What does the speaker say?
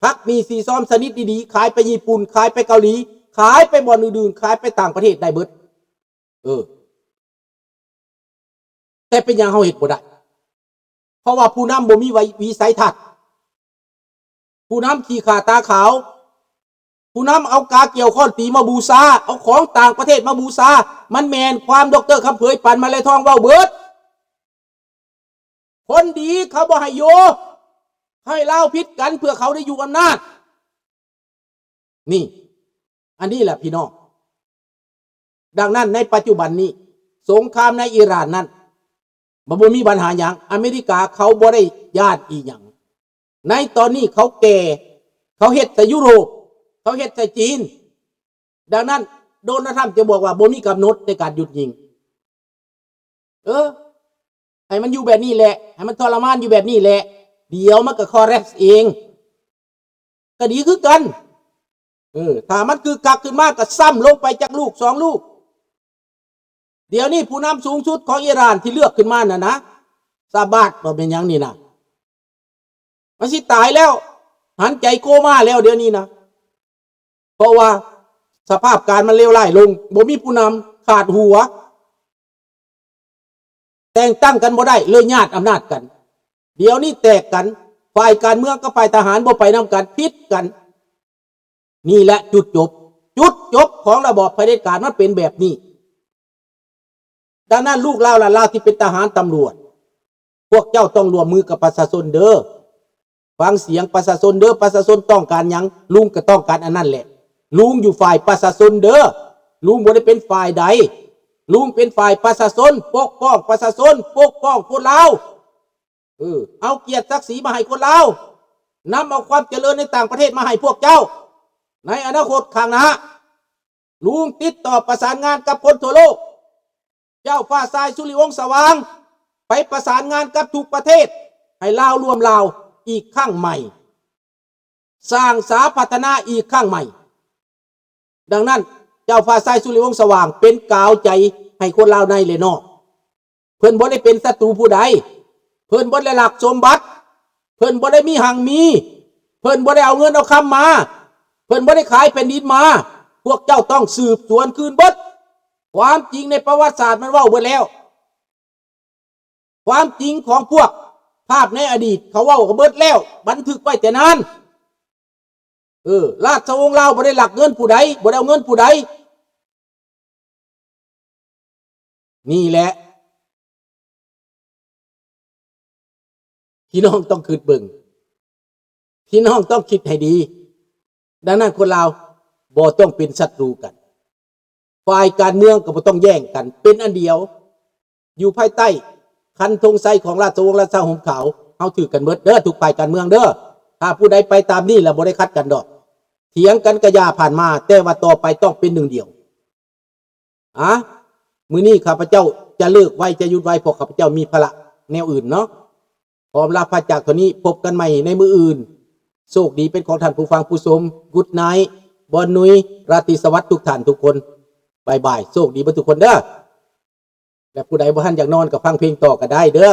ຜັກໝີ່ ສີ່ຊອມຊະນິດດີໆ ຂາຍໄປຍີ່ປຸ່ນ ຂາຍໄປເກົາຫຼີ ຂາຍໄປບ່ອນອື່ນໆ ຂາຍໄປຕ່າງປະເທດໄດ້ເບິດ. ເອີ ແຕ່ເປັນຫຍັງເຮົາເຮັດບໍ່ໄດ້? ເພາະວ່າຜູ້ນຳບໍ່ມີໄວ ວິໄສທັດ. ຜູ້ນຳຂີ້ຂ້າຕາຂາວ. ຜູ້ນຳເອົາກາກ່ຽວຄ້ອນຕີມາບູຊາ, ເອົາຂອງຕ່າງປະເທດມາບູຊາ. ມັນແມ່ນຄວາມ ດອກເຕີ ຄຳເຜີຍ ປັນມາແລະທອງ ເວົ້າເບິດ. ຄົນດີເຂົາບໍ່ໃຫ້ຢູ່, ເຂົາໃຫ້ລາວຜິດກັນເພື່ອເຂົາໄດ້ຢູ່ອຳນາດ. ນີ້ ອັນນີ້ແຫຼະພີ່ນ້ອງ. ດັ່ງນັ້ນໃນປັດຈຸບັນນີ້ ສົງຄາມໃນອີຣານນັ້ນ ມັນບໍ່ມີບັນຫາຫຍັງ, ອາເມລິກາເຂົາບໍ່ໄດ້ຢ້ານອີ່ຫຍັງ. ໃນຕອນນີ້ເຂົາແກ່, ເຂົາເຮັດໃສ່ຢູໂຣບ, ເຂົາເຮັດໃສ່ຈີນ. ດັ່ງນັ້ນໂດນັລທຳຈະບອກວ່າບໍ່ມີກຳນົດໃນການຢຸດຍິງ. ເອີ ໃຫ້ມັນຢູ່ແບບນີ້ແຫຼະ, ໃຫ້ມັນທໍລະມານຢູ່ແບບນີ້ແຫຼະ, ດຽວມັນກໍຄໍແລັບເອງ ກໍດີຄືກັນ. ເອີ ຖ້າມັນຄຶກຄັກຂຶ້ນມາກໍຊ້ຳລົງໄປຈັກລູກສອງລູກ. ດຽວນີ້ຜູ້ນຳສູງສຸດຂອງອີຣານທີ່ເລືອກຂຶ້ນມານັ້ນນະ ຊາບາດບໍ່ແມ່ນຫຍັງນີ້ນະ ມັນຊິຕາຍແລ້ວ, ຫັນໃຈໂກມາແລ້ວດຽວນີ້ນະ. ເພາະວ່າສະພາບການມັນເລວຮ້າຍລົງ, ບໍ່ມີຜູ້ນຳ, ຂາດຫົວ, ແຕ່ງຕັ້ງກັນບໍ່ໄດ້, ເລີຍຍາດອຳນາດກັນ. ດຽວນີ້ແຕກກັນ, ຝ່າຍການເມືອງກັບຝ່າຍທະຫານບໍ່ໄປນຳກັນ, ຜິດກັນ. ນີ້ແຫຼະຈຸດຈົບ, ຈຸດຈົບຂອງລະບອບຜະເດັດການມັນເປັນແບບນີ້. ດັ່ງນັ້ນ ລູກຫຼານຫຼານລາວທີ່ເປັນທະຫານຕຳຫຼວດ, ພວກເຈົ້າຕ້ອງຮ່ວມມືກັບປະຊາຊົນເດີ້. ຟັງສຽງປະຊາຊົນເດີ້, ປະຊາຊົນຕ້ອງການຫຍັງ, ລຸງກໍຕ້ອງການອັນນັ້ນແຫຼະ. ລຸງຢູ່ຝ່າຍປະຊາຊົນເດີ້, ລຸງບໍ່ໄດ້ເປັນຝ່າຍໃດ, ລຸງເປັນຝ່າຍປະຊາຊົນ, ປົກປ້ອງປະຊາຊົນ, ປົກປ້ອງຄົນລາວ. ເອີ ເອົາກຽດສັກສີມາໃຫ້ຄົນລາວ, ນຳເອົາຄວາມຈະເລີນໃນຕ່າງປະເທດມາໃຫ້ພວກເຈົ້າ ໃນອະນາຄົດຂ້າງໜ້າ. ລຸງຕິດຕໍ່ປະສານງານກັບຄົນທົ່ວໂລກ. ເຈົ້າຟ້າຊາຍ ສຸລິວົງສະຫວ່າງ ໄປປະສານງານກັບທຸກປະເທດ ໃຫ້ລາວລວມລາວອີກຄັ້ງໃໝ່, ສ້າງສາພັດທະນາອີກຄັ້ງໃໝ່. ດັ່ງນັ້ນ ເຈົ້າຟ້າຊາຍ ສຸລິວົງສະຫວ່າງ ເປັນກາວໃຈໃຫ້ຄົນລາວໃນ ແລະ ນອກ. ເພິ່ນບໍ່ໄດ້ເປັນສັດຕູຜູ້ໃດ, ເພິ່ນບໍ່ໄດ້ລັກສົມບັດ, ເພິ່ນບໍ່ໄດ້ມີຮັ່ງມີ, ເພິ່ນບໍ່ໄດ້ເອົາເງິນເອົາຄຳມາ, ເພິ່ນບໍ່ໄດ້ຂາຍແຜ່ນດິນມາ. ພວກເຈົ້າຕ້ອງສືບສວນຄືນເບິດ. ຄວາມຈິງໃນປະຫວັດສາດມັນເວົ້າເບິດແລ້ວ. ຄວາມຈິງຂອງພວກພາບໃນອະດີດເຂົາເວົ້າກໍເບິດແລ້ວ, ບັນທຶກໄວ້ແຕ່ນານ. ເອີ ລາຊະວົງລາວບໍ່ໄດ້ລັກເງິນຜູ້ໃດ, ບໍ່ໄດ້ເອົາເງິນຜູ້ໃດ. ນີ້ແຫຼະ ພີ່ນ້ອງຕ້ອງຄິດເບິ່ງ, ພີ່ນ້ອງຕ້ອງຄິດໃຫ້ດີ. ດັ່ງນັ້ນ ຄົນລາວບໍ່ຕ້ອງເປັນສັດຕູກັນ, ຝ່າຍການເມືອງກໍບໍ່ຕ້ອງແຍ່ງກັນ, ເປັນອັນດຽວ. ຢູ່ພາຍໃຕ້ຄັນທົງໄຊຂອງລາຊະວົງລາຊະຮົ່ມຂາວ, ເຮົາຖືກກັນເບິດເດີ້ ທຸກຝ່າຍການເມືອງເດີ້. ຖ້າຜູ້ໃດໄປຕາມນີ້ລະບໍ່ໄດ້ຂັດກັນດອກ, ຖຽງກັນກະຢ່າຜ່ານມາ, ແຕ່ວ່າຕໍ່ໄປຕ້ອງເປັນໜຶ່ງດຽວ. ອາ ມື້ນີ້ຂ້າພະເຈົ້າຈະເລີກໄວ ຈະຢຸດໄວ ເພາະຂ້າພະເຈົ້າມີພາລະແນວອື່ນເນາະ. ຂໍອຳລາພາຈາກເທົ່ານີ້, ພົບກັນໃໝ່ໃນມື້ອື່ນ. ໂຊກດີເປັນຂອງທ່ານຜູ້ຟັງຜູ້ຊົມ. Good night ບອນນຸຍ, ລາຕີສະຫວັດທຸກທ່ານທຸກຄົນ. ບາຍບາຍ, ໂຊກດີເບິດທຸກຄົນເດີ້. ແລະ ຜູ້ໃດບໍ່ທັນຢາກນອນກໍຟັງເພງຕໍ່ກໍໄດ້ເດີ້.